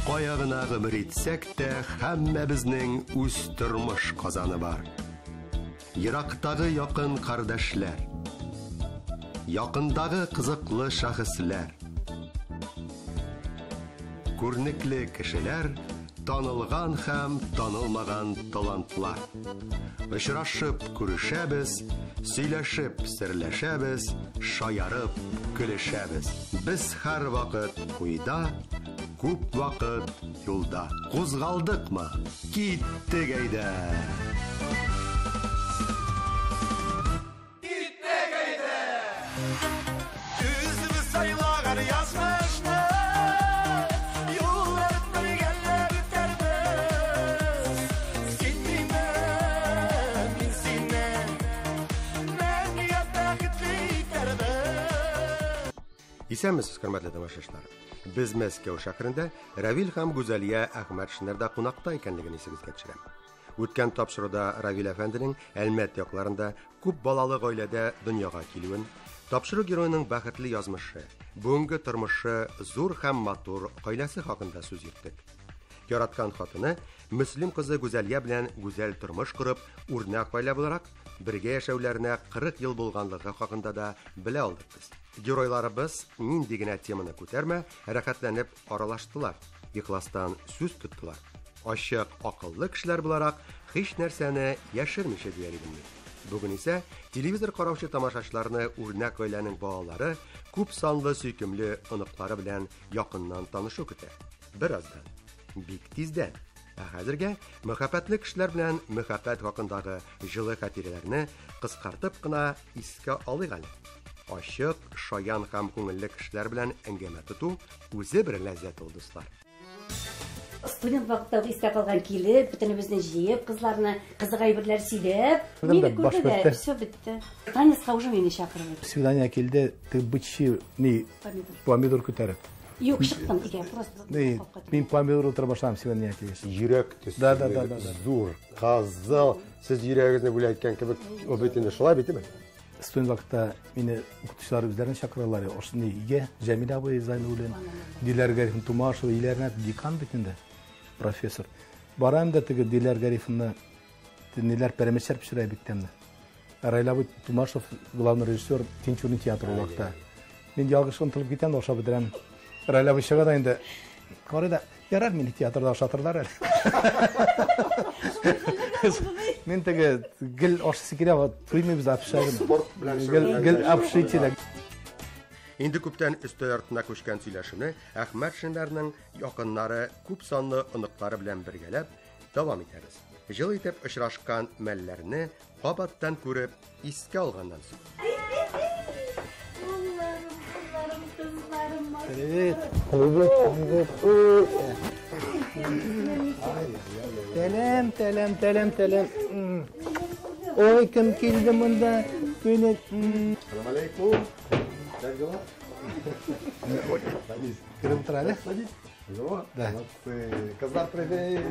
Кая гына гомер итсәк тә, һәммәбезнең үз тормыш казаны бар. Ерактагы якын кардәшләр, якындагы кызыклы шәхесләр, күренекле кешеләр, танылган һәм танылмаган талантлар. Очрашып күрешәбез, сөйләшеп серләшәбез, шаярып көлешәбез. Без һәрвакыт уйда, күп вакыт юлда. Кузгалдыкмы? Киттек әйдә! Киттек әйдә! Үзебез сайлаган язмышны юллар бергәләп үтәрбез. Син мине, мин сине мәңгегә бәхетле итәрбез. Исәнмесез, хөрмәтле тамашачылар. Без Мәскәү шәһәрендә Равил һәм Гүзәлия Әхмәтшиннарда кунакта икәнлеген исегезгә төшерәм. Үткән тапшыруда Равил әфәнденең Әлмәт якларында күп балалы гаиләдә дөньяга килүен, тапшыру героеның бәхетле язмышы, бүгенге тормышы, зур һәм матур гаиләсе хакында сүз йөрттек. Яраткан хатыны Мөслим кызы Гүзәлия белән гүзәл тормыш корып, үрнәк гаилә буларак бергә яшәүләренә 40 ел булганлыгы хакында да белә алдык без. Геройларыбыз нинди генә теманы күтәрмә, рәхәтләнеп аралаштылар, ихластан сүз тоттылар. Ачык, акыллы кешеләр буларак, һич нәрсәне яшермичә дияр идем мин. Бүген исә телевизор караучы тамашачыларны үрнәк гаиләнең балалары, күп санлы сөйкемле оныклары белән якыннан танышу көтә. Бераздан, бик тиздән. Ә хәзергә мәхәббәтле кешеләр белән мәхәббәт хакындагы җылы хатирәләрне кыскартып кына искә алыйк әле. Ачык, шаян һәм күңелле кешеләр белән әңгәмә тоту үзе бер ләззәт ул, дуслар. Студент вакытта ук истә калган килеп, бөтенебезне җыеп, кызларны кызык әйберләр сөйләп, мине күрде дә, все бетте. Танецка уже мине чакырды. Свидание килде, ты бычий, ни, помидор күтәреп. Юк, чыктым өйгә, просто. Ни, мин помидор утыра башладым свидание килгәч. Йөрәк төсле. Да, да, да, да. Зур, кызыл. Сез йөрәгегезне бүләк иткән кебек, ул бит инде шулай бит, димме? Студент вакытта мине укытучылар үзләрен чакыралар. Ошны өйгә Җәмил абый Зайнуллин, Диләр Гарифовна Тумашева, өйләренә декан бит инде, профессор. Барам да теге Диләр Гарифовна ниләр пәрәмәчләр пешерә бик тәмле. Раил абый Тумашев главный режиссер Тинчурин театры ул вакытта. Мин ялгыш онытылып китәм дә ашап бетерәм. Раил абый чыга да инде. Карый да, ярар мине театрда ашатырлар әле. Мин теге гел ашыйсы килә, туймыйбыз общагын. Спорт белән гел гел общите. Инде күптән өстәл артына күчкән сөйләшүне Әхмәтшиннарның якыннары күп санлы оныклары белән бергәләп дәвам итәбез. Җылы итеп очрашкан мәлләрне кабаттан күреп искә алганнан соң. Улларым, кызларым, кызларым. Привет. Привет, привет. Тәләм, тәләм, тәләм, тәләм. Ой, кем килде монда? Мине. Салам алейкум. Как дела? Садись. Кереп утыр әле. Садись. Да. Молодцы. Кызлар, привет.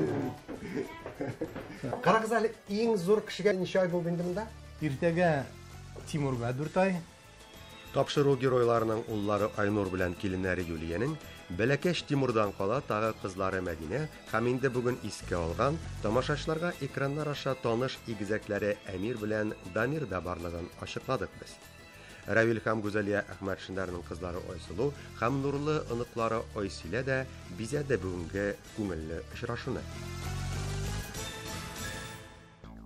Карагыз әле, иң зур кешегә ничә ай булды инде монда? Иртәгә Тимурга 4 ай. Тапшыру геройларының уллары Айнур белән киленнәре Юлиянең бәләкәч Тимурдан кала тагы кызлары Мәдинә һәм инде бүген искә алган тамашачыларга экраннар аша таныш игезәкләре Әмир белән Дамир да барлыгын ачыкладык без. Равил һәм Гүзәлия Әхмәтшиннарның кызлары Айсылу һәм нурлы оныклары Айсилә дә бизәде бүгенге күңелле очрашуны.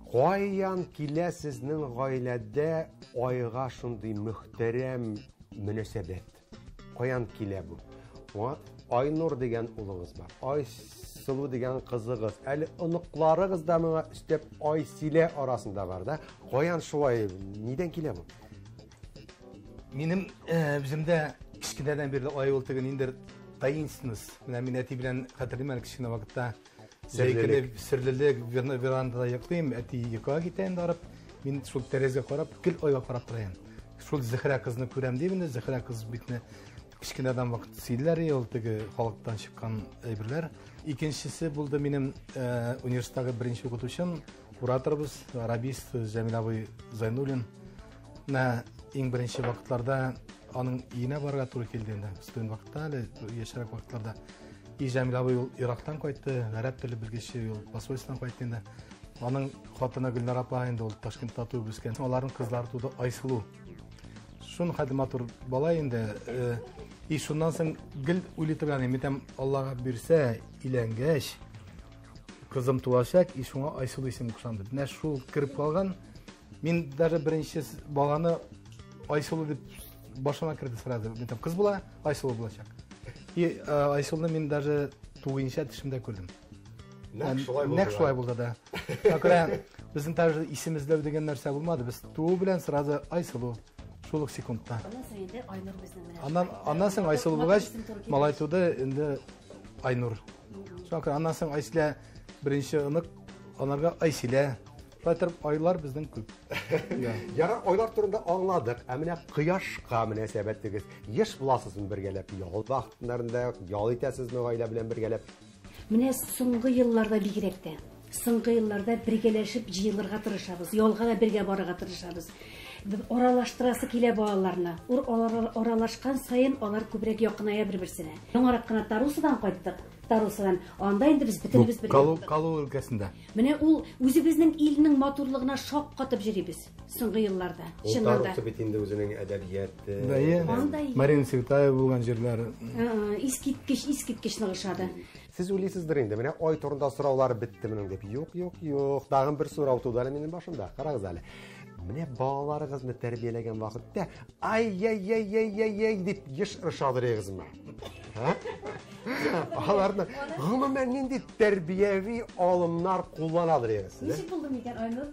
Каян килә сезнең гаиләдә айга шундый мөхтәрәм мөнәсәбәт? Каян килә бу? Айнур дигән улыгыз бар, Айсылу дигән кызыгыз, әле оныкларыгыз да моңа өстәп Айсилә арасында бар да. Каян шулай, нидән килә бу? Минем үземдә кечкенәдән бирле ай ул теге ниндидер таинственность. Менә мин әти белән хәтерлим әле кечкенә вакытта Серлелек. Серлелек, верандада йоклыйм, әти йокыга китә инде арып. Мин шул тәрәзгә карап, гел айга карап торайым. Шул Зөһрә кызны күрәм дип инде, Зөһрә кыз бит кечкенәдән вакыт сөйләр, ул теге халыктан чыккан әйберләр. Икенчесе булды минем университеттагы беренче укытучым, кураторыбыз, арабист Җәмил абый Зайнуллин. Менә иң беренче вакытларда аның өенә барырга туры килде инде. Студент вакытта әле, яшьрәк вакытларда. И Җәмил абый ул Ирактан кайтты, гарәп теле белгече, ул посольстводан кайтты инде. Аның хатыны Гөлнар апа инде ул Ташкентта туып үскән. Аларның кызлары туды Айсылу. Шуның хәтле матур бала инде. И шуннан соң гел уйлый торган идем, әйтәм, Аллага бирсә, өйләнгәч, кызым туачак, и шуңа Айсылу исемен кушам дип. Менә шул кереп калган. Мин даже беренче баланы Айсылу дип башыма керде сразу. Мин әйтәм, кыз була, Айсылу булачак. И Айсылуны мин даже тугынча төшемдә күрдем. Нәкъ шулай булды. Нәкъ шулай булды да. Шуңа күрә безнең даже исем эзләү дигән нәрсә булмады. Без туу белән сразу Айсылу. Шул ук секундта. Аннан соң инде Айнур безнең менә. Аннан соң Айсылу булгач, малай туды, инде Айнур. Шуңа күрә аннан соң Айсилә беренче онык, анарга Айсилә. Шулай итеп, айлар безнең күп. Ярар, айлар турында аңладык. Ә менә кояшка мөнәсәбәтегез. Еш буласызмы бергәләп? Ял вакытларында ял итәсезме гаилә белән бергәләп? Менә соңгы елларда бигрәк тә. Соңгы елларда бергәләшеп җыелырга тырышабыз, ялга да бергә барырга тырышабыз. Аралаштырасы килә балаларны. Аралашкан саен алар күбрәк якыная бер-берсенә. Яңарак кына Тарусадан кайттык. Тарусадан. Анда инде без бөтенебез бергә. Калу өлкәсендә. Менә ул үзебезнең илнең матурлыгына шаккатып йөрибез соңгы елларда. Чыннан да. Таруса бит инде үзенең әдәбияты. Марина Цветаева булган җирләре. Искиткеч, искиткеч нык ошады. Сез уйлыйсыздыр инде, менә ай турында сораулар бетте моның дип. Юк, юк, юк. Тагын бер сорау туды әле минем башымда. Карагыз әле. Менә балаларыгызны тәрбияләгән вакытта ай-яй-яй-яй-яй-яй дип еш ышандырыгызмы? Ха? Аларны гомумән нинди тәрбияви алымнар кулланадыр егез? Ничек булды микән, Айнур?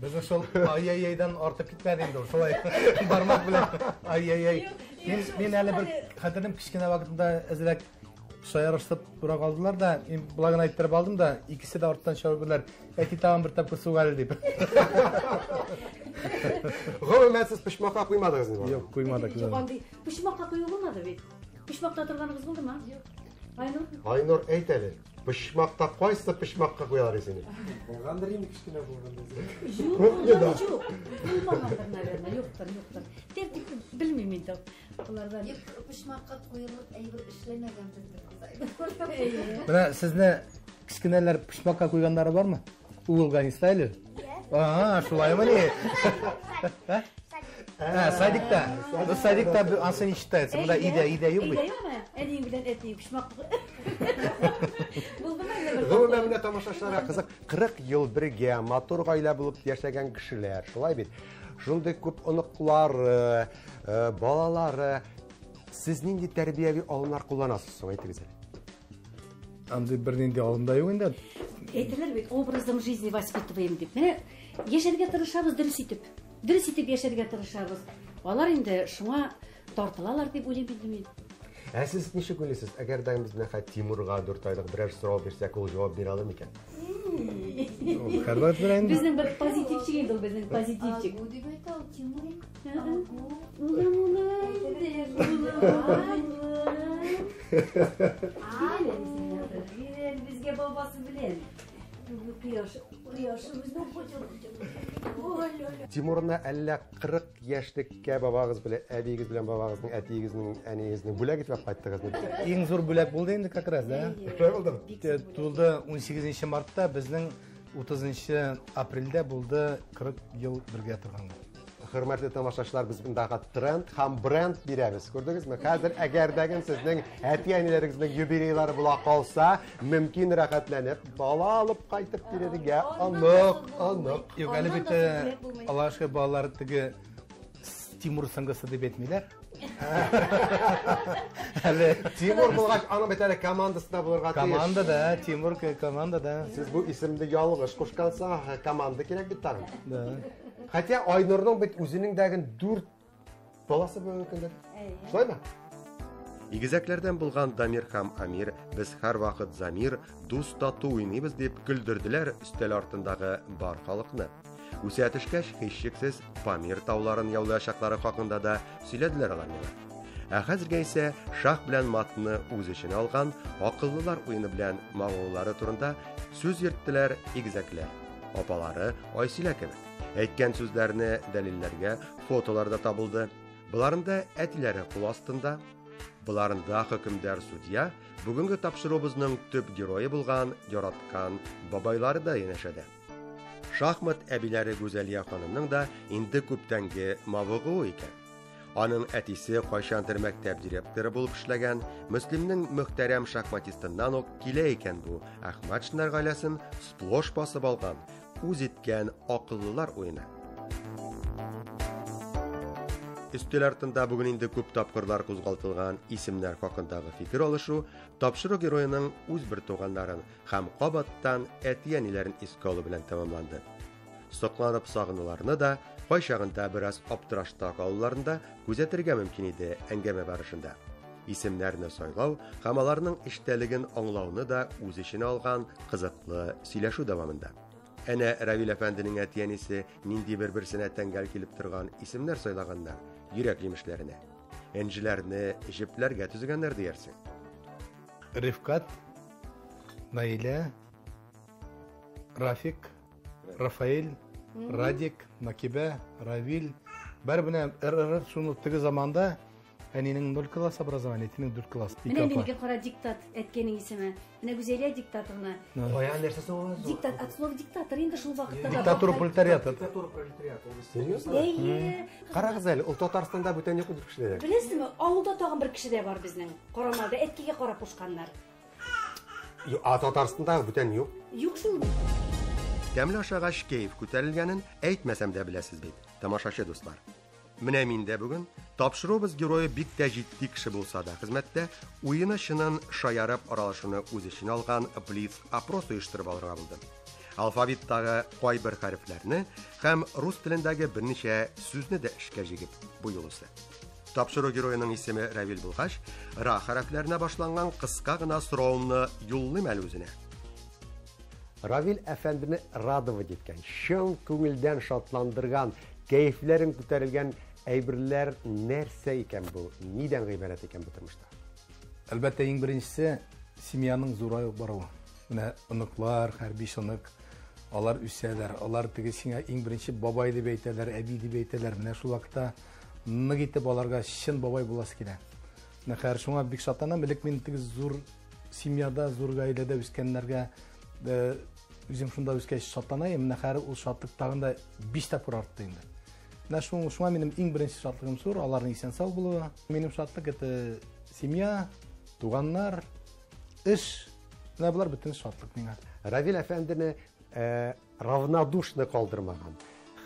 Безнең шул ай-яй-яйдан артып китмәде инде ул, шулай бармак белән ай-яй-яй. Мин әле бер хәтерем кечкенә вакытында әзрәк шаярышып тора калдылар да, мин болай гына әйттереп алдым да, икесе дә арттан чабып керделәр. Әти тагын бер тапкыр суга әле дип. Гомумән сез почмакка куймадыгыз инде? Юк, куймадык. Юк, андый почмакка кую булмады бит. Почмакта торганыгыз булдымы? Юк. Айнур? Айнур, әйт әле. Почмакта кайсы почмакка куялар сине? Булгандыр инде кечкенә булганда. Юк, булган юк. Булмагандыр, наверное, юктыр, юктыр. Тәртип белмим инде. Алардан почмакка куелып әйбер эшләмәгәнбездер. Менә сезне кечкенәләр почмакка куйганнары бармы? Угол не ставили? Ага, шулаймыни? А, садикта. Ну, садикта ансы не считается. Монда өйдә, өйдә юк бит. Өйдә юкмы? Әниең белән әтиең почмак. Булдымы әллә бер? Гомумән менә тамашачыларга кызык, 40 ел бергә матур гаилә булып яшәгән кешеләр, шулай бит? Шундый күп оныклары, балалары. Сез нинди тәрбияви алымнар кулланасыз соң, әйтегез әле? Андый бернинди алым да юк инде. Әйтәләр бит, образом жизни воспитываем дип. Менә яшәргә тырышабыз дөрес итеп. Дөрес итеп яшәргә тырышабыз. Алар инде шуңа тартылалар дип уйлыйм инде мин. Ә сез ничек уйлыйсыз? Әгәр дә без менә Тимурга 4 айлык берәр сорау бирсәк, ул җавап бирә алыр микән? Һәрвакыт бирә инде. Безнең бер позитивчик инде ул, безнең позитивчик. Агу дип әйтә ул, Тимурик. Агу. Улым, улым, улым. Бирә безгә бабасы белән. Кояш, кояшыбызның ой, ой. Тимурны әллә 40 яшьлеккә бабагыз белән, әбиегез белән бабагызның, әтиегезнең, әниегезнең бүләк итеп кайттыгызмы? Иң зур бүләк булды инде как раз, да? Шулай булдымы? Тулды 18 мартта, безнең 30 апрельдә булды 40 ел бергә торганга. Хөрмәтле тамашачылар, без мондагы тренд һәм бренд бирәбез. Күрдегезме? Хәзер әгәр дә сезнең әти-әниләрегезнең юбилейлары була калса, мөмкин рәхәтләнеп бала алып кайтып бирергә. Анык, анык. Юк, әле бит Аллаһка шөкер, балалар теге Тимур сыңгысы дип әйтмиләр. Әле Тимур булгач, аның бит әле командасында булырга тиеш. Командада, Тимур командада. Сез бу исемне ялгыш кушкансыз, команда кирәк бит тагын. Да. Хотя Айнурның бит үзенең дә 4 баласы бүгенге көндә. Шулаймы? Игезәкләрдән булган Дамир һәм Амир без һәрвакыт Замир, дус тату уйныйбыз дип көлдерделәр өстәл артындагы бар халыкны. Үсә төшкәч, һичшиксез Памир тауларын яулаячаклары хакында да сөйләделәр алар миңа. Ә хәзергә исә шах белән матны үз эченә алган акыллылар уены белән мавыгулары турында сүз йөрттеләр игезәкләр. Апалары Айсилә кебек. Әйткән сүзләрне дәлилләргә фотолар да табылды. Боларында әтиләре кул астында. Боларында хөкемдар судья бүгенге тапшыруыбызның төп герое булган яраткан бабайлары да янәшәдә. Шахмат әбиләре Гүзәлия ханымның да инде күптәнге мавыгуы икән. Аның әтисе кайчандыр мәктәп директоры булып эшләгән, Мөслимнең мөхтәрәм шахматистыннан ук килә икән бу Әхмәтшиннар гаиләсен сплош басып алган, үз иткән акыллылар уены. Өстәл артында бүген инде күп тапкырлар кузгалтылган исемнәр хакындагы фикер алышу тапшыру героеның үз бер туганнарын һәм кабаттан әти-әниләрен искә алу белән тәмамланды. Сокланып сагынуларны да, кайчагында бераз аптырашта калуларын да күзәтергә мөмкин иде әңгәмә барышында. Исемнәрне сайлау һәм аларның эчтәлеген аңлауны да үз эченә алган кызыклы сөйләшү дәвамында. Әнә Равил әфәнденең әти-әнисе нинди бер-берсенә тәңгәл килеп торган исемнәр сайлаганнар йөрәк җимешләренә. Энҗеләрне җепләргә төзегәннәр диярсең. Рифкат, Наилә, Рафик, Рафаэль, Радик, Накибә, Равил. Бәр менә РРР шуны теге заманда әнинең 0 класс образование, әтинең 4 класс. Ике Менә апа. минеке кара диктат әткәнең исеме. Менә Гүзәлия диктаторына. Кая нәрсә соң ул? Диктат, от слова диктатор инде шул вакытта да. Диктатура пролетариата. Диктатура пролетариата. ул Серьезно? Әйе. Карагыз әле, ул Татарстанда бүтән юк бер кешеләр. Беләсезме, авылда тагын бер кеше дә бар безнең. Карамалда әткәгә карап кушканнар. А Татарстанда бүтән юк. Юк шул. Тәмле ашагач кәеф күтәрелгәнен әйтмәсәм дә беләсез бит, тамашачы дуслар. Менә мин дә бүген тапшыруыбыз герое бик тә җитди кеше булса да хезмәттә уены чынын шаярып аралашуны үз эченә алган блиц опрос оештырып алырга булдым. Алфавиттагы кайбер хәрефләрне һәм рус телендәге берничә сүзне дә эшкә җигеп бу юлысы. Тапшыру героеның исеме Равил булгач, Ра хәрефләренә башланган кыска гына соравымны юллыйм әле үзенә. Равил әфәндене радовать иткән, чын күңелдән шатландырган, кәефләрен күтәрелгән әйберләр нәрсә икән бу? Нидән гыйбарәт икән бу тормышта? Әлбәттә, иң беренчесе семьяның зураюп баруы. Менә оныклар, һәр биш онык, алар үсәләр, алар теге сиңа иң беренче бабай дип әйтәләр, әби дип әйтәләр. Менә шул вакытта нык итеп аларга чын бабай буласы килә. Менә хәзер шуңа бик шатланам. Элек мин теге зур семьяда, зур гаиләдә үскәннәргә үзем шунда үскәч шатланайым. Менә хәзер ул шатлык тагын да 5 тапкыр артты инде. Менә шуңа минем иң беренче шатлыгым зур, аларның исән сау булуы. Минем шатлык это семья, туганнар, эш. Менә болар бөтен шатлык миңа. Равил әфәндене равнодушно калдырмаган,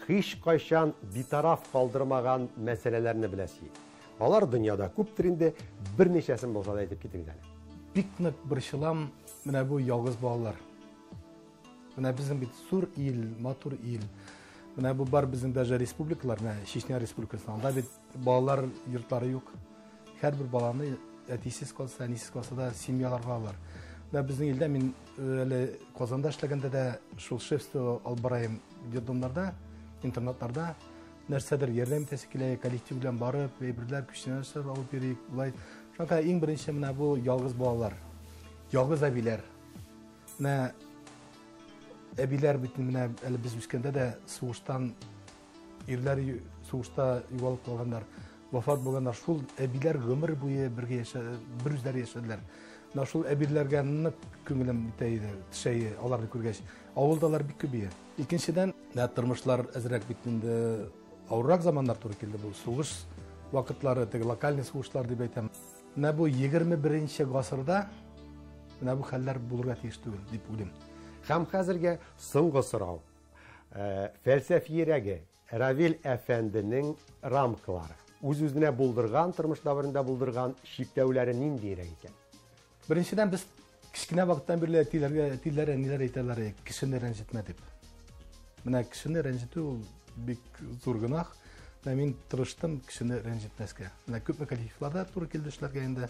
һич кайчан битараф калдырмаган мәсьәләләрне беләсез. Алар дөньяда күптер инде, берничәсен булса да әйтеп китегез әле. Бик нык борчылам менә бу ялгыз балалар. Менә безнең бит зур ил, матур ил. Менә бу бар безнең даже республикалар, менә Чечня республикасы, анда бит балалар йортлары юк. Һәрбер баланы әтисез калса, әнисез калса да семьяларга алар. Менә безнең илдә мин әле Казанда эшләгәндә дә шул шефство алып барайым детдомнарда, интернатларда нәрсәдер ярдәм итәсе килә, коллектив белән барып, әйберләр, күчтәнәчләр алып йөрик, болай. Шуңа күрә иң беренче менә бу ялгыз балалар, ялгыз әбиләр. Менә әбиләр бит менә әле без үскәндә дә сугыштан ирләр сугышта югалып калганнар, вафат булганнар. Шул әбиләр гомер буе бергә яшә, бер үзләре яшәделәр. Менә шул әбиләргә нык күңелем итә иде, төшә иде аларны күргәч. Авылда алар бик күп иде. Икенчедән, менә тормышлар әзрәк бит инде авыррак заманнар туры килде бу. Сугыш вакытлары, теге локальный сугышлар дип әйтәм. Менә бу егерме беренче гасырда менә бу хәлләр булырга тиеш түгел дип уйлыйм. Һәм хәзергә соңгы сорау. Фәлсәфиерәге Равил әфәнденең рамкалары. Үз-үзенә булдырган, тормыш дәверендә булдырган чикләүләре ниндиерәк икән? Беренчедән, без кечкенә вакыттан бирле әтиләргә, әтиләр, әниләр әйтәләр, кешене рәнҗетмә дип. Менә кешене рәнҗетү ул бик зур гөнаһ. Менә мин тырыштым кешене рәнҗетмәскә. Менә күпме коллективларда туры килде эшләргә инде.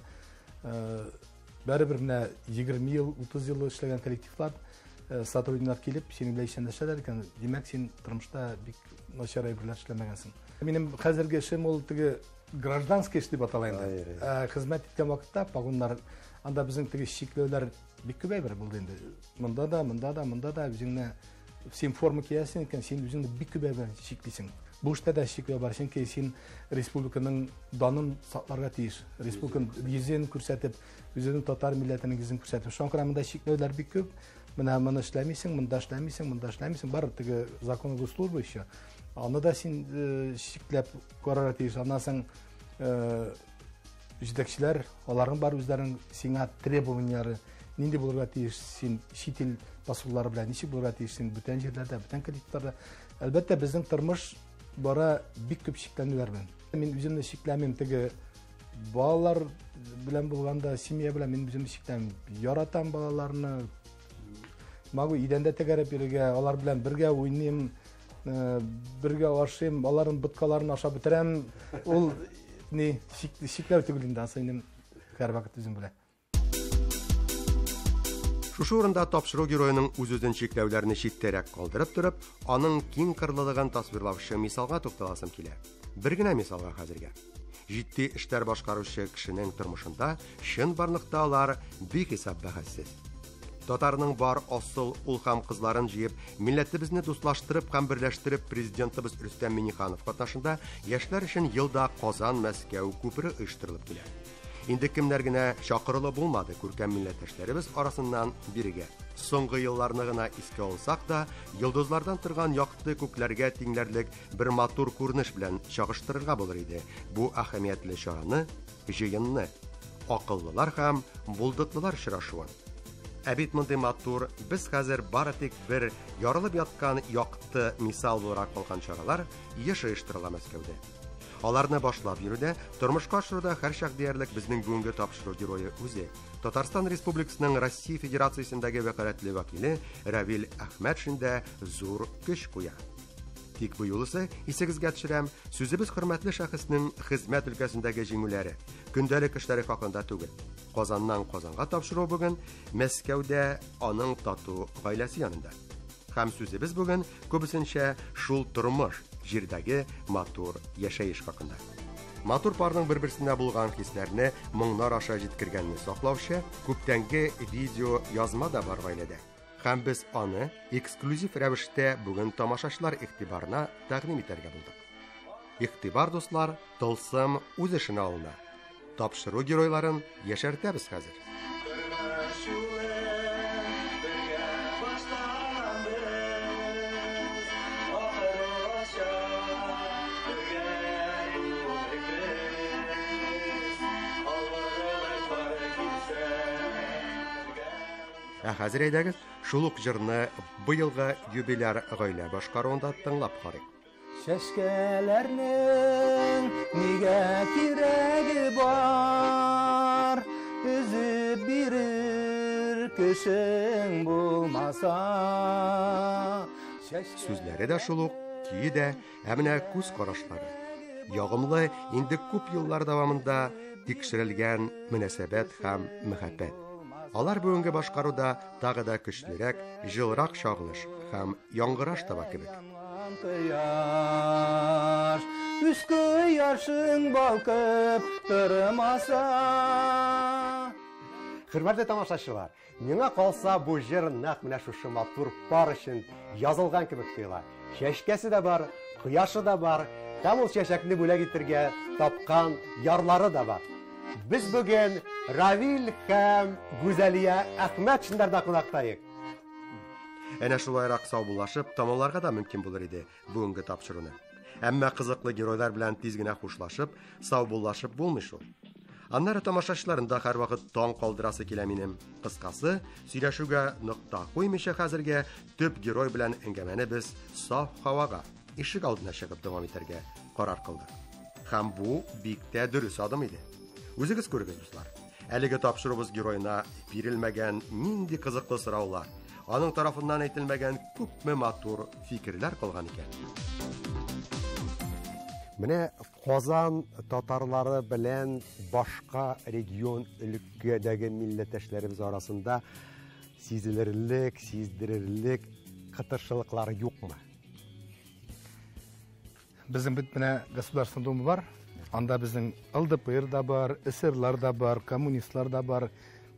Бәрібір менә егерме ел, утыз ел эшләгән коллективлар, сотрудниклар килеп, синең белән исәнләшәләр икән, димәк, син тормышта бик начар әйберләр эшләмәгәнсең. Минем хәзерге эшем ул теге гражданский эш дип атала инде. Әйе, әйе. Хезмәт иткән вакытта погоннар, анда безнең теге чикләүләр бик күп әйбер булды инде. Монда да, монда да, монда да үзеңне Син форма киясең икән, син үзеңне бик күп белән чиклисең. Бу эштә дә чикләү бар, чөнки син республиканың данын сакларга тиеш. Республиканың йөзен күрсәтеп, үзенең татар милләтенең йөзен күрсәтеп. Шуңа күрә монда чикләүләр бик күп. Менә моны эшләмисең, монда эшләмисең, монда эшләмисең. Бар теге закон госслужбы еще. Аны да син чикләп карарга тиеш. Аннан соң җитәкчеләр, аларның бар үзләренең сиңа требованияләре нинди булырга тиеш, син чит ил посоллары белән ничек булырга тиеш, син бүтән җирләрдә, бүтән коллективларда. Әлбәттә, безнең тормыш бара бик күп чикләнүләр белән. Мин үземне чикләмим, теге балалар белән булганда, семья белән мин үземне чикләмим. Яратам балаларны, могу идәндә тәгәрәп йөрергә, алар белән бергә уйныйм, бергә ашыйм, аларның боткаларын ашап бетерәм. Ул ни чикләү түгел инде, асы инде һәрвакыт үзем белән. Шушы урында тапшыру героеның үз-үзен чикләүләрне читтәрәк калдырып торып, аның киң кырлылыгын тасвирлаучы мисалга тукталасым килә. Бер генә мисалга хәзергә. Җитди эшләр башкаручы кешенең тормышында чынбарлыкта алар бихисап бәхәссез. Татарның бар асыл ул һәм кызларын җыеп, милләтебезне дуслаштырып һәм берләштереп президентыбыз Рөстәм Миңнеханов катнашында яшьләр өчен елда Казан-Мәскәү күпере оештырылып килә. Инде кемнәр генә чакырылы булмады күркәм милләттәшләребез арасыннан бирегә. Соңгы елларны гына искә алсак та, йолдызлардан торган якты күкләргә тиңләрлек бер матур күренеш белән чагыштырырга булыр иде. Бу әһәмиятле чараны, җыенны, акыллылар һәм булдыклылар очрашуын. Ә бит мондый матур, без хәзер бары тик бер ярылып яткан якты мисал буларак калган чаралар еш оештырыла Мәскәүдә. Аларны башлап йөрүдә, тормышка ашыруда һәрчак диярлек безнең бүгенге тапшыру герое үзе. Татарстан Республикасының Россия Федерациясендәге вәкаләтле вәкиле Равил Әхмәтшин дә зур көч куя. Тик бу юлысы исегезгә төшерәм, сүзебез хөрмәтле шәхеснең хезмәт өлкәсендәге җиңүләре, көндәлек эшләре хакында түгел. Казаннан Казанга тапшыру бүген Мәскәүдә аның тату гаиләсе янында. Һәм сүзебез бүген күбесенчә шул тормыш, җирдәге матур яшәеш хакында. Матур парның бер-берсенә булган хисләрне моңнар аша җиткергәнне саклаучы күптәнге видео язма да бар гаиләдә. Һәм без аны эксклюзив рәвештә бүген тамашачылар игътибарына тәкъдим итәргә булдык. Игътибар, дуслар, тылсым үз эшенә алына. Тапшыру геройларын яшәртәбез хәзер. Ә хәзер әйдәгез, шул ук җырны быелгы юбиляр гаилә башкаруында тыңлап карыйк. Чәчкәләрнең нигә кирәге бар, өзеп бирер кешең булмаса. Сүзләре дә шул ук, көе дә, ә менә күз карашлары. Ягымлы, инде күп еллар дәвамында тикшерелгән мөнәсәбәт һәм мәхәббәт. Алар бүгенге башкаруда тагы да көчлерәк, җылырак чагылыш һәм яңгыраш таба кебек. Кояш, үз кояшың балкып тормаса. Хөрмәтле тамашачылар, миңа калса бу җыр нәкъ менә шушы матур пар өчен язылган кебек тоела. Чәчкәсе дә бар, кояшы да бар, һәм ул чәчәкне бүләк итәргә тапкан ярлары да бар. Без бүген Равил һәм Гүзәлия Әхмәтшиннарда кунактайык. Әнә шулайрак саубуллашып тамамларга да мөмкин булыр иде бүгенге тапшыруны. Әмма кызыклы геройлар белән тиз генә хушлашып, саубуллашып булмый шул. Аннары тамашачыларын да һәрвакыт таң калдырасы килә минем. Кыскасы, сөйләшүгә нокта куймыйча хәзергә төп герой белән әңгәмәне без саф һавага, ишек алдына чыгып дәвам итәргә карар кылдык. Һәм бу бик тә дөрес адым иде. Үзегез күрегез, дуслар. Әлеге тапшыруыбыз героена бирелмәгән нинди кызыклы сораулар, аның тарафыннан әйтелмәгән күпме матур фикерләр калган икән. Менә Казан татарлары белән башка регион өлкәдәге милләттәшләребез арасында сизелерлек, сиздерерлек кытыршылыклар юкмы? Безнең бит менә Государственная Дума бар. Анда безнең ЛДПР да бар, эсерлар да бар, коммунистлар да бар,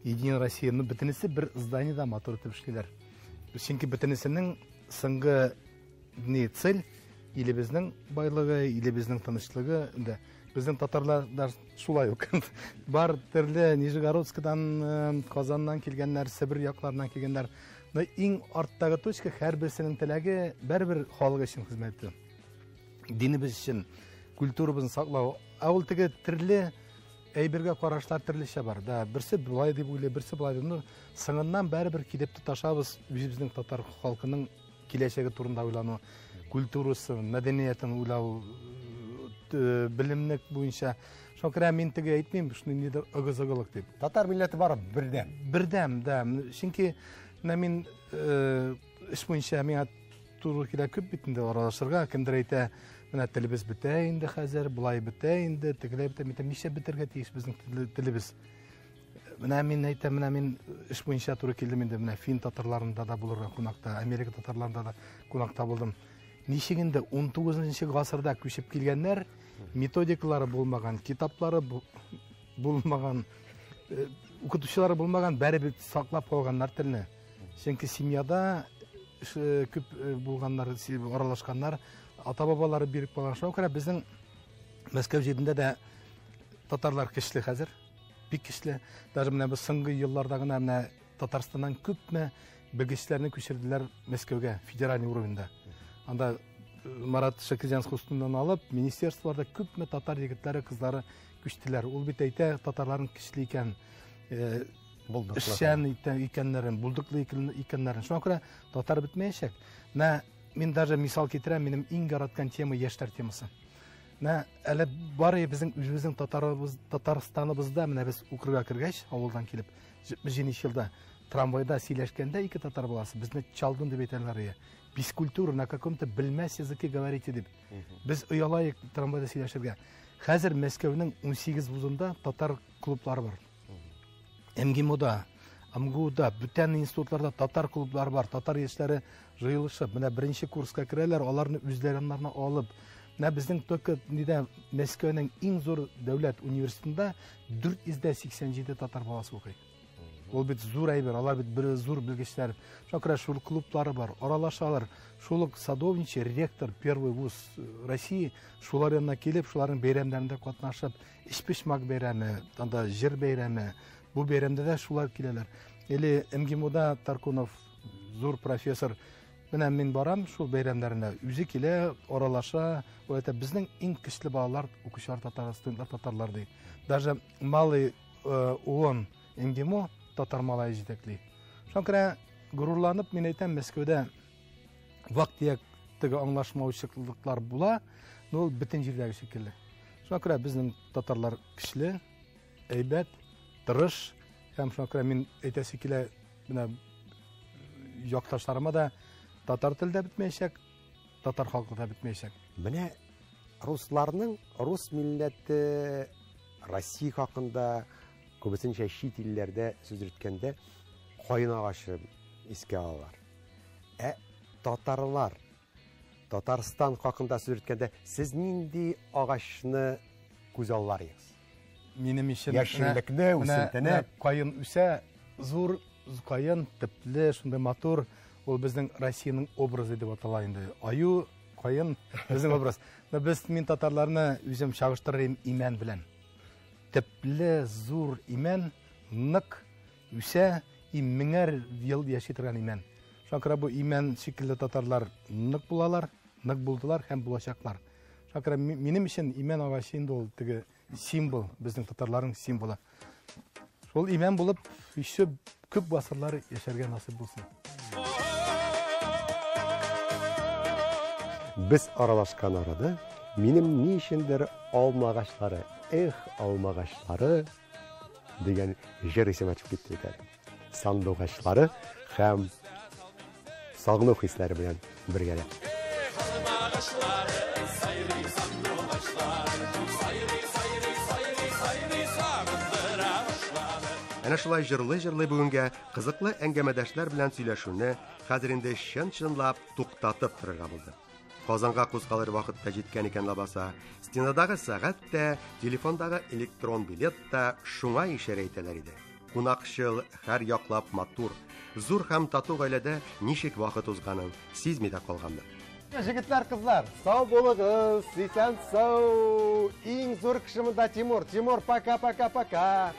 Единая Россия. Ну, бөтенесе бер зданиеда матур итеп эшлиләр. Чөнки бөтенесенең Соңгы ни цель илебезнең байлыгы, илебезнең тынычлыгы инде. Безнең татарлар да шулай ук. Бар төрле Нижегородскидан, Казаннан килгәннәр, Себер якларыннан килгәннәр. Но иң арттагы точка һәрберсенең теләге бәрбер халык өчен хезмәт итү. Динебез өчен, культурабызны саклау. Ә ул теге төрле әйбергә карашлар төрлечә бар. Да, берсе болай дип уйлый, берсе болай дип. Ну, соңыннан бәрбер килеп тоташабыз үзебезнең татар халкының киләчәге турында уйлану, культурасы, мәдәниятен уйлау, белемнек буенча. Шуңа күрә мин теге әйтмим, шуны нидер ыгы-зыгылык дип. Татар милләте бар бердәм. Бердәм, да. Чөнки менә мин эш буенча миңа туры килә күп бит инде аралашырга. Кемдер әйтә, менә телебез бетә инде хәзер, болай бетә инде, тегеләй бетә. Мин әйтәм, нишләп бетәргә тиеш безнең телебез? Менә мин әйтәм, менә мин эш буенча туры килдем инде, менә фин татарларында да булырга кунакта, Америка татарларында да кунакта булдым. Ничек инде 19 гасырда күчеп килгәннәр, методикалары булмаган, китаплары булмаган, укытучылары булмаган, бәрібір саклап калганнар телне. Чөнки семьяда күп булганнар, аралашканнар, ата-бабалары биреп калган. Шуңа күрә безнең Мәскәү җирендә дә татарлар көчле хәзер, бик көчле. Даже менә бу соңгы елларда гына менә Татарстаннан күпме белгечләрне күчерделәр Мәскәүгә, федеральный уровеньда. Анда Марат Шакирзянов хостуннан алып, министерстволарда күпме татар егетләре, кызлары күчтеләр. Ул бит әйтә, татарларның көчле икән, Булдыклы. эшчән икәннәрен, булдыклы икәннәрен. Шуңа күрә татар бетмәячәк. Менә мин даже мисал китерәм, минем иң яраткан тема яшьләр темасы. Менә әле бары безнең үзебезнең Татарстаныбызда менә без укырга кергәч, авылдан килеп, 77 елда трамвайда сөйләшкәндә ике татар баласы безне чалдын дип әйтәләр иде. Без культура на каком-то белмәс языке говорите дип. Без оялайык трамвайда сөйләшергә. Хәзер Мәскәүнең 18 вузында татар клублары бар. МГИМОда, МГУда, бүтән институтларда татар клублары бар. Татар яшьләре җыелышып, менә беренче курска керәләр, аларны үзләреннәренә алып. Менә безнең только нидә Мәскәүнең иң зур дәүләт университетында 487 татар баласы укый. Ул бит зур әйбер, алар бит бер зур белгечләр. Шуңа күрә шул клублары бар, аралашалар. Шул ук садовничий, ректор первый вуз России, шулар янына килеп, шуларның бәйрәмнәрендә катнашып, Ишпишмак бәйрәме, анда җыр бәйрәме, бу бәйрәмдә дә шулар киләләр. Или МГИМОда Таркунов, зур профессор, менә мин барам шул бәйрәмнәренә, үзе килә, аралаша, ул әйтә, безнең иң көчле балалар, укучылар татар, студентлар татарлар ди. Даже малый ООН МГИМО татар малае җитәкли. Шуңа күрә горурланып мин әйтәм, Мәскәүдә вак-төяк теге аңлашмаучылыклар була, но ул бөтен җирдәге шикелле. Шуңа күрә безнең татарлар көчле, әйбәт, тырыш, һәм шуңа күрә мин әйтәсе килә, менә якташларыма да татар теле дә бетмәячәк, татар халкы да бетмәячәк. Менә русларның рус милләте Россия хакында күбесенчә чит илләрдә сүз йөрткәндә каен агачы искә алалар. Ә татарлар Татарстан хакында сүз йөрткәндә сез нинди агачны күз алларыгыз? Минем өчен Яшеллекне, үсентене. менә каен үсә, зур каен, төпле, шундый матур, ул безнең Россиянең образы дип атала инде. Аю, каен безнең образ. Но без мин татарларны үзем чагыштырыр имән белән. Төпле, зур имән, нык үсә, и меңәр ел яши торган имән. Шуңа күрә бу имән шикелле татарлар нык булалар, нык булдылар һәм булачаклар. Шуңа күрә минем өчен имән агачы инде ул теге символ, безнең татарларның символы. Шул имән булып, еще күп гасырлар яшәргә насыйп булсын. Без аралашкан арада минем ни өчендер алмагачлары, эх, алмагачлары дигән җыр исемә төшеп китте икән. Сандугачлары һәм сагыну хисләре белән бергәләп. Әнә шулай җырлый-җырлый бүгенгә кызыклы әңгәмәдәшләр белән сөйләшүне хәзер инде чын-чынлап туктатып торырга булды. Казанга кузгалыр вакыт та җиткән икән лабаса. Стенадагы сәгать тә, телефондагы электрон билет та шуңа ишарә итәләр иде. Кунакчыл, һәр яклап матур, зур һәм тату гаиләдә ничек вакыт узганын сизми дә калганмын. Егетләр, кызлар, сау булыгыз, исән сау. Иң зур кеше монда Тимур. Тимур, пока, пока, пока.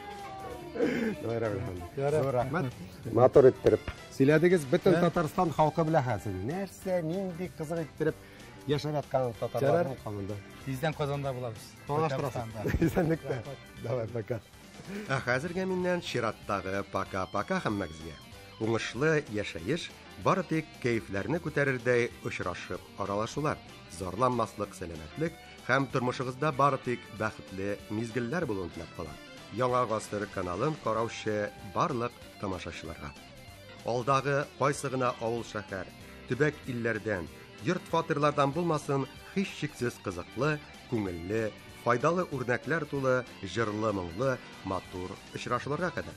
Давай, Равил әфәнде. Зур рәхмәт. Матур иттереп сөйләдегез. Бөтен Татарстан халкы белә хәзер. Нәрсә, нинди кызык иттереп яшәп яткан татарларның канында. Тиздән Казанда булабыз. Таныштырасыз. Исәнлектә. Давай, пока. Ә хәзергә миннән чираттагы пока-пока һәммәгезгә. Уңышлы яшәеш бары тик кәефләрне күтәрердәй очрашып аралашулар, зарланмаслык сәламәтлек һәм тормышыгызда бары тик бәхетле мизгелләр булуын теләп калам. Яңа гасыр каналын караучы барлык тамашачыларга. Алдагы кайсы гына авыл шәһәр, төбәк илләрдән, йорт фатирлардан булмасын, һичшиксез кызыклы, күңелле, файдалы үрнәкләр тулы, җырлы моңлы, матур очрашуларга кадәр.